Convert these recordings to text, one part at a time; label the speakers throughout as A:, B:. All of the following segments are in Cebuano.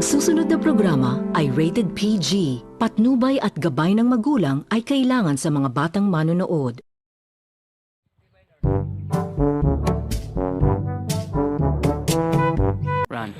A: Ang susunod na programa ay rated PG. Patnubay at gabay ng magulang ay kailangan sa mga batang manonood.
B: Run.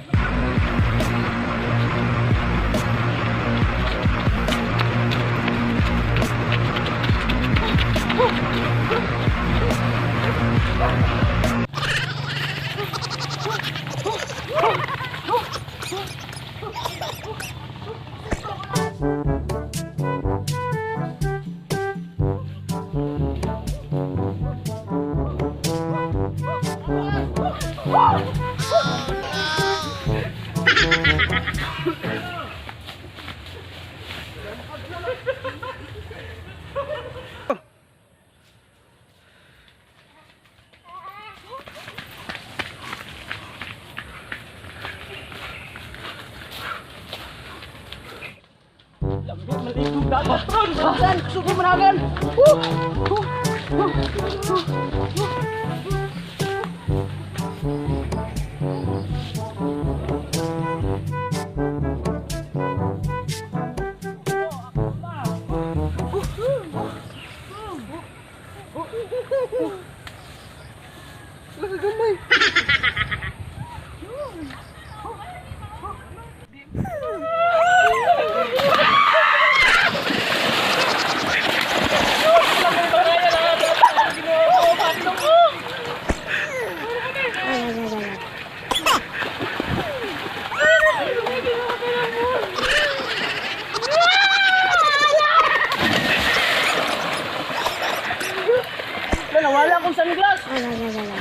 C: Nawala akong sunglass.
D: Oi, oi, oi, oi, oi.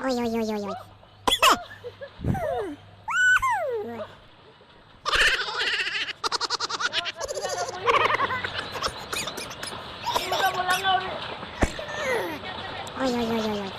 D: Oi, oi, oi, oi, oi. Oi, oi, oi, oi, oi.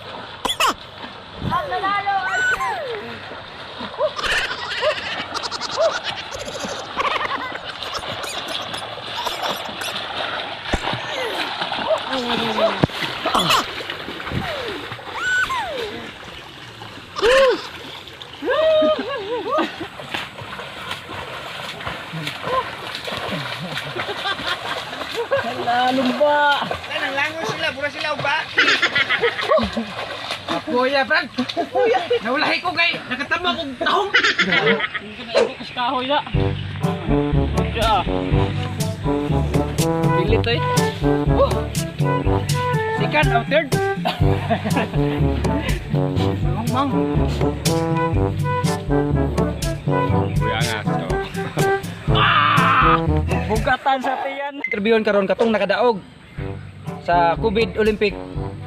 C: Lalumba.
E: Nang langoy sila, pura sila uba.
B: Kuya, Frank! Nawalahi ko kay nakatama kong tahong.
C: Kahoy na. Diya. Pilit eh.
B: Second or third? Mang, mang.
E: Kuya nga, so.
C: Bugatan sa tiyan.
B: Interviewon karon katong nakadaog sa COVID Olympic.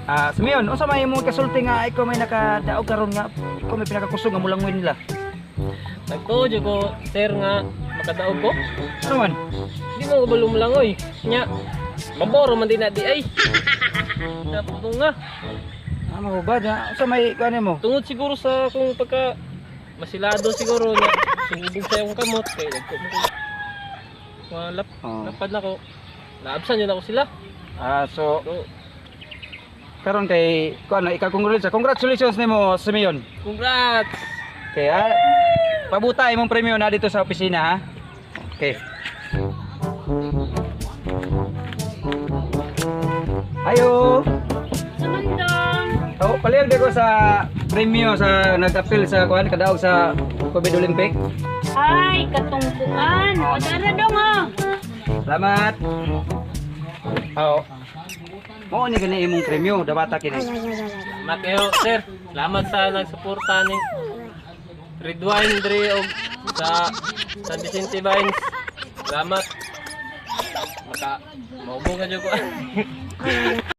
B: Ah, Simeon, unsa may imong kasulti nga ikaw may nakadaog karon nga ikaw may pinakakusog nga mulangoy nila?
C: Nagtuo jud ko sir nga makadaog ko.
B: Ano man?
C: Di mo ko balumlangoy. Nya. Maboro man din na di ay. Naputong nga.
B: Ano ba na? Unsa may kuan mo?
C: Tungod siguro sa kung pagka masilado siguro nya sumubog sa akong kamot kay nagko mo ko. Mga lap,
B: Oh.
C: lapad na ko. Naabsan yun ako sila.
B: Ah, so
C: So,
B: karon kay kuan ikaw congratulations. Congratulations nimo, Simeon.
C: congrats!
B: Okay, ah, pabuta imong premyo na dito sa opisina ha. Okay. Ayo.
F: Sumandong!
B: Oh, palihog ko sa premyo sa nag-appeal sa kuan kadaog sa COVID Olympic.
F: Ay, katungkuan! O, tara dong ah!
B: Salamat. Oh. Mao ni gani imong premyo dawata kini.
D: Oi, oi, oi, oi, oi.
C: Salamat kayo, sir. Salamat sa nagsuporta ni Red Wine Dre og sa San Vicente Vines. Salamat. Maka maubong ka jud ko.
D: Oi, oi, oi.